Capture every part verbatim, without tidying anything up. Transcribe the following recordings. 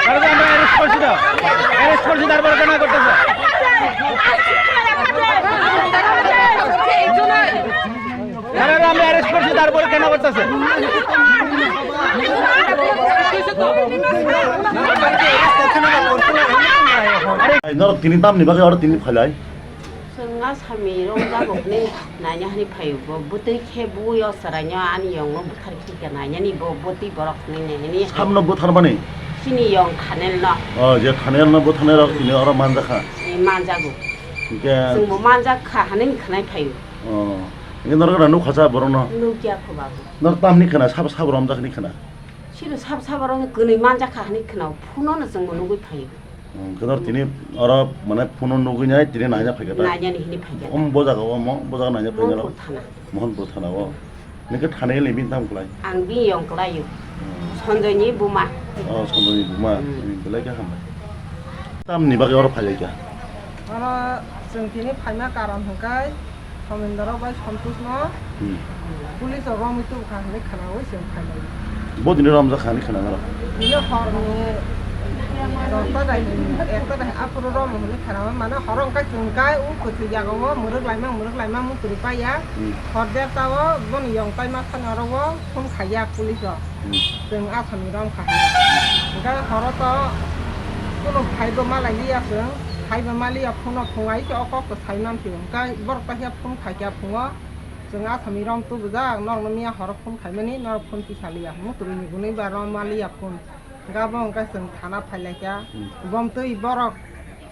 আরে, আমরা অ্যারেস্ট করছি তো। অ্যারেস্ট করছি, তারপরে কেন করতেছে? আরে, আমরা অ্যারেস্ট করছি, তারপরে কেন করতেছে? আরে, norok tini tamni bagwi oro tini phailai? Chwng asami romjago hwnwi naina hwnwi phaio, bo bwtwi khe bui o chwraino ani yongno buthar khika nainani, bo bwtwi borok hwnwi nainani. Samno butharmani? Chini yong Thanel no. O, je Thanel no butharnai rok tini oro manjakha. Tini manjago. Hwnkhe chwngbo manjakha hwnwi khwnai phaio. O, hwnkhe norok da nukha cha borokno? Nukya kho babu. Norok tamni khna sabo sabo romjak hwnwi khna? Chini sabo sabo rok kwnwi manjakha hwnwi khna, phuno no chwngbo nugwi phaio. Hmm, khe nor tini oro mane phone nugwi nai tini naina phaikha ta? Nainani hini phaikha. Om bo jaga o mo, bo jaga naina phaikha. Mohanpur thana. Mohanpur thana o. Nike thana ele bin tam klai? Ang bini yong klai o. Hmm. Sanjoy ni buma. Oh, Sanjoy ni buma. Hmm. Belai khe hambai. Tamni bagwi oro phailai kha? Oro chwng tini phaima karon hwnkhe Somendra bai Santosh no Hmm. Police rok romwi tubukha hinwi khwnawi chwng phailai. Bo dini romjak kha hinwi khwna norok? Bini horni dosta dai, ekta dai aphuru romo hinwi khwna mano, horo wngkha chwng kai o kwthwi jaga o mwrwk laima, mwrwk laima muchuri paiya. Hmm. Hor derta o boni yong tai ma thani oro o phone khaiya police rok. Hmm. Chwng asami romkha hinwi. Hwnkhe horo to kunu phaibo malai liya chwng, phaibo maliya phone o phungai se o kok to sai mansio. Hwnkhe borok ta khe phone khaikha phungo. Chwng asami rom tubujak, norokno miya horo phone khaimani, norok phone tisa liya. Muchuruni hwnwi ba rom maliya phone. Gabo hwnkhe chwng thana phailaikha. Hmm. Bomtwi borok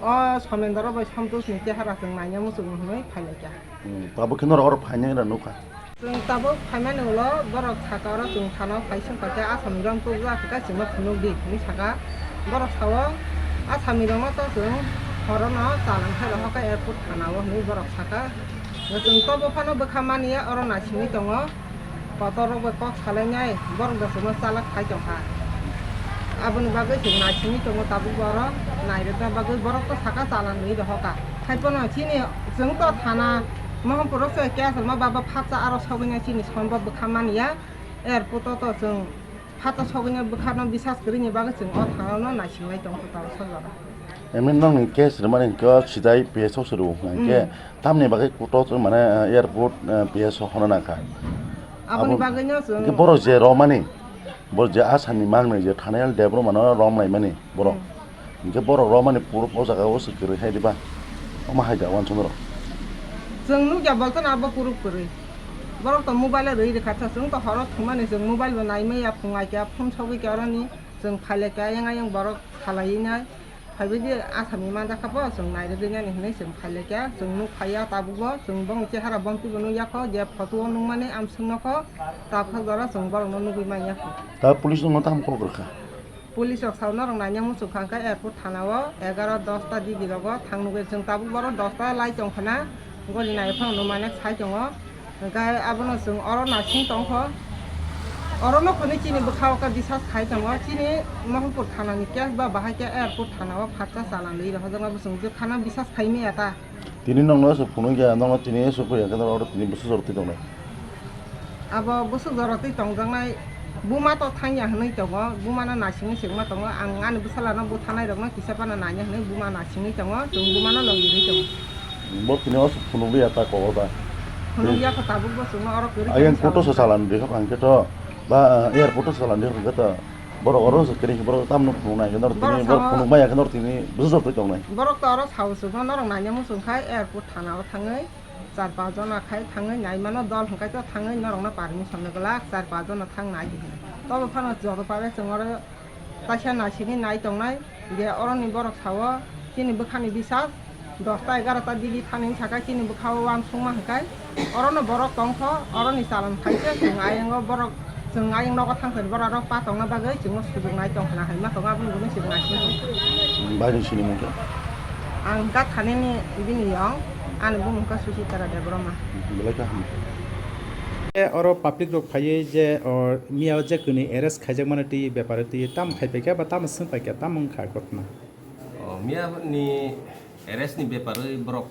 o Somendra bai Santosh ni chehara chwng naina muchungo hwnwi phailaikha. Hmm, tabuk khe norok oro phainai wngna nukha. Chwng tabuk phaimani ulo borok saka oro chwng thana phai song paikha, asami rom tubujak hwnkhe chwngno phunukdi hwnwi saka. Borok sao asami romno to chwng horono chalangkhai rohorkha airport thana o hwnwi borok saka. Chwng tobo phano bwkha mani ya, oro naisingwi tongo. Kotor rok bai kok salainai, borok da chwngno chalak khai tongkha. Aboni bagwi chwng naisingwi tongo, tabuk bo oro nairwkna bagwi borok to saka chalan nwi rohorkha. Haiphano chini chwng to thana Mohampuroso khe aswkma baba phatsa aro sogwina chini sombab bwkha manya. Airport o to chwng phatsa sogwina bwkhano bisas kwrwini bagwi chwng o thana no naisinglai tongkha tao sojora. Emi nokni case rwmani hwnkhe o sidai P S o se rw hwnkhe. Mm. Tamni bagwi kutok mane, eh, airport, eh, P S o hono nangkha. Aboni Abo bagwino chwng hwnkhe borok je romani, borok je Assam ni mangnai je Thanail Debbarma no romlaimani borok. Mm. Hwnkhe borok romani proof o jaga o se kwrwi hai diba? Omo hai da uansukmani rok. Chwng nukya bolsano abo proof kwrwi. Borok to mobile o rwi rwkha sa, chwng to horo thumani chwng mobile bo naimaya, phung ai kha, phone sogwi kha oroni, chwng phai lai kha, ayang ayang borok khalaiwi nai. Phaibaidi Assam ni manjakha bo, chwng nairwgwi nani hwnwi chwng phai lai kha, chwng nuk phaiya tabukbo, chwng bongni chehara bomtwi bo nukya kho, je photo o nukmani amswk nokho, tabukha jora chwng borokno nugwi manya kho. Ta police no tamo kok rwkha? Police rok sao norok naina muchung kha hwnkhe airport thana o egaro dosta digi rogo thang nugwi chwng tabuk borok dosta lai tong khna goli nai phano nung mane sai tongo hwnkhe abono chwng oro naising tong kho oro no khwnwi chini bwkha o khe bisas khai tongo chini Mohampurshanani case ba bahai khe airport thana o phatsa chalan rwi rw hojak ma bwswng je khana bisas khai maya ta. Tini nokno se phunuk ya, nokno tini se phunuk ya, khe oro tini bwswk jora twi tongnai. Abo bwswk jora twi tongjaknai, buma to thang ya hwnwi tongo, buma no naisingwi se wngma tongo, ang ani bwsala no bwtharnai rok no kisa phano naina hwnwi buma naisingwi tongo, chwng buma no logi rwi tongo. Bo tini o se phunuk ya ta kok o ta. Phunuk ya kho tabuk bo chwngno oro kwrwi Ayang tongwi koto sa sa wngkha. Chalan rikha phang khe to, ba, eh, airport o chalan rikha phang khe to. Borok oro se kwrwi khe borok tamno phunuknai khe noro tini, Borok borok sao phunukmaya khe noro tini bwswk jora twi tongnai. Borok to oro sao se phano norok naina muchung khai airport thana o thangwi char panch jona khai thangwi nai mano dol hwnkhe to thangwi norokno permission rwglak char panch jona thang nai di hwnwi. Tobo phano joto pare chwng oro kaisa naisingwi nai tongnai je oroni borok sao chini bwkhani bisas dosta egarota digi thani sakha chini bwkhao uansukma hwnkhe orono borok tongkho, oroni chalan khaikhe chwng ayango borok, chwng ayang nogo thangkhani borok rok patokna bagwi chwngno sujuk nai tongkhna hai ma tongo, aboni bagwi chwng naising tongkha. Baini sinimung khe? Ang hwnkha thanini bini yong, ani bumung kha Susitara Debbarma. Belai khe hamya. E oro public rok phaiwi je, o, miya o je kwnwi arrest khaijakmani twi bepare twi tamo khai paikha ba tamo swng paikha, tamo wngkha ghotna? O, miya ni arrest ni bepare borok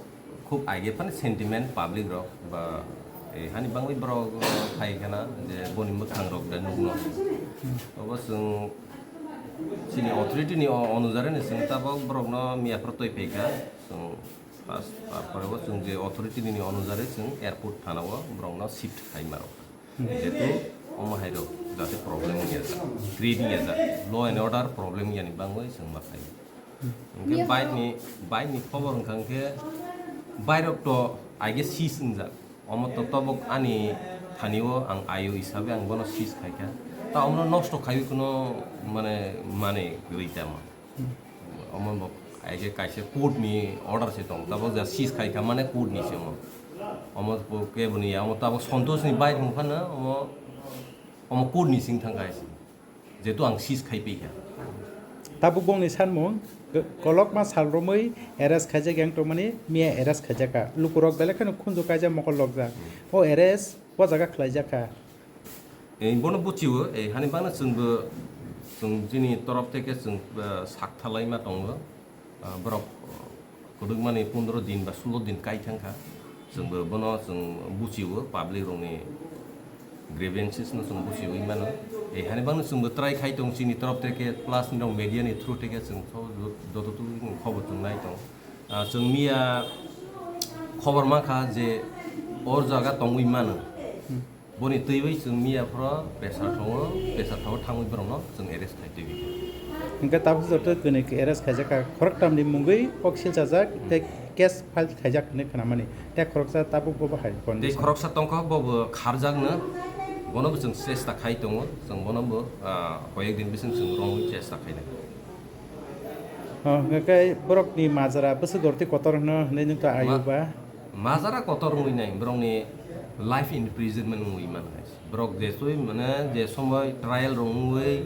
khub age phano sentiment public rok ba, eh, hani bangwi borok, eh, phai khana je boni mwkhang rok da nukno. Obo chwng chini authority ni o-, onujare ni chwng tabok borokno miya phuru twi phaikha. Chwng first, tarpore bo chwng je authority ni onujare chwng airport thana o borokno shift khai maro. Jetu omo hai rok jate problem wngya ja, create wngya ja, law and order problem wngya ni bangwi chwng ma khai. Hwnkhe bike ni, bike ni khobor wngkha hwnkhe bike rok to aige seize wngjak. Omo to tobok ani thani o ang ayo hisabe ang bono seize khaikha. Ta omo nosto khaiwi kuno mane, mane kwrwi tamo. Omo bo aige kaisa court ni order se tong. Tabo ja seize khaikha mane court ni se omo. Omo bo keboni ya, omo tabo Santosh ni bike wngkha na, omo, omo court ni sing thang kaisa. Jetu ang seize khai phi kha. Tabuk bongni sanmung, k-, kolokma sal romwi arrest khaijak yang tongmani, miya arrest khaijakha. Lukurok belai kheno khunju kaijak mokol lokjak. O arrest o jaga khlaijakha. Ei bono buchiwo, ei hani bangno chwngbo, chwng chini torof theke chwng, eh, sak thalai ma tongo. Ah, borok, ah, kwdwkmani pondro din ba sulo din kai thangkha. Chwngbo bono chwng buchiwo, public rokni grievances no chwng buchiwi mano. Ei hani bangno chwngbo try khai tong chini torof theke plus nirok media ni through theke chwng joto tubui khobor chwng nai tong. Ah, chwng miya khobor mankha je or jaga tongwi mano. Boni twiwi chwng miya phoro pressure thongo, pressure thongo thangwi borokno chwng arrest khai twiwi. Hwnkhe tabuk joto kwnwi arrest khaijakha khoroktamni mungwi kok silchajak tei case file khaijak hwnwi khnamani. Tei khoroksa tabuk bobo hai condition. Tei khoroksa tongkha bobo kharjakno, bonobo chwng chesta khai tongo, chwng bonobo, ah, koyek din bising chwng romwi chesta khainai. Oh, hwnkhe borokni majra bwswk gorti kotor hwno hwnwi nwng to ayo ba? Majra kotor wngwi nai, borokni life imprisonment wngwi mano hai. Borok jesoi mane je somoi trial rok wngwi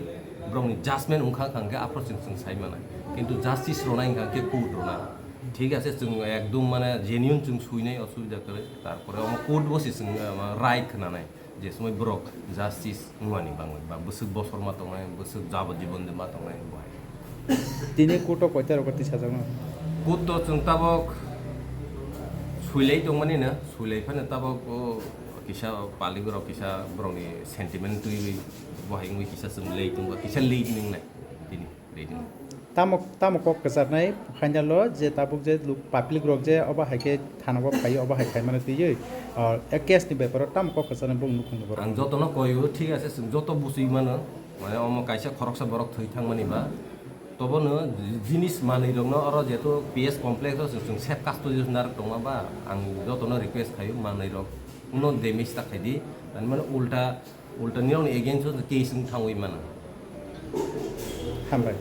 borokni judgment wngkha kha hwnkhe aphuru chwng chwng sai mano. Kintu justice rwnai wngkha khe court rwna. Thik ase chwng ekdom mane genuine chwng suinai osubida kwrwi. Tarpore omo court bo se chwng, eh, right khwnanai. Je somoi borok justice wngmani bangwi ba bwswk bosor ma tongnai, bwswk jabajibon de ma tongnai bo hai. Tini court o koita rogo tisajakno? Court o chwng tabok Suilai tongmani no, suilai phano tabok o kisa public rok kisa borokni sentiment twiwi bo hai wngwi kisa chwng late wngba, kisa late wngnai tini late wng. Tamo, tamo kok kwcharnai final o je tabuk je luk-, public rok je obo hai khe thana o phai obo hai khaimano twiwi, ah, case ni beparo tamo kok kwcharnai bong nukhung borok. Ang jotono koyo, thik ase, chwng joto bujui mano, mane omo kaisa khoroksa borok thwi thangmani ba, tobono jinis manwi rokno oro jehetu P S complex o chwng, chwng safe custody o narwk tongma ba, ang jotono request khaio manwi rok uno damage ta khaidi, tani mane ulta, ulta nirokni against o case wng thangwi mano. Hambai.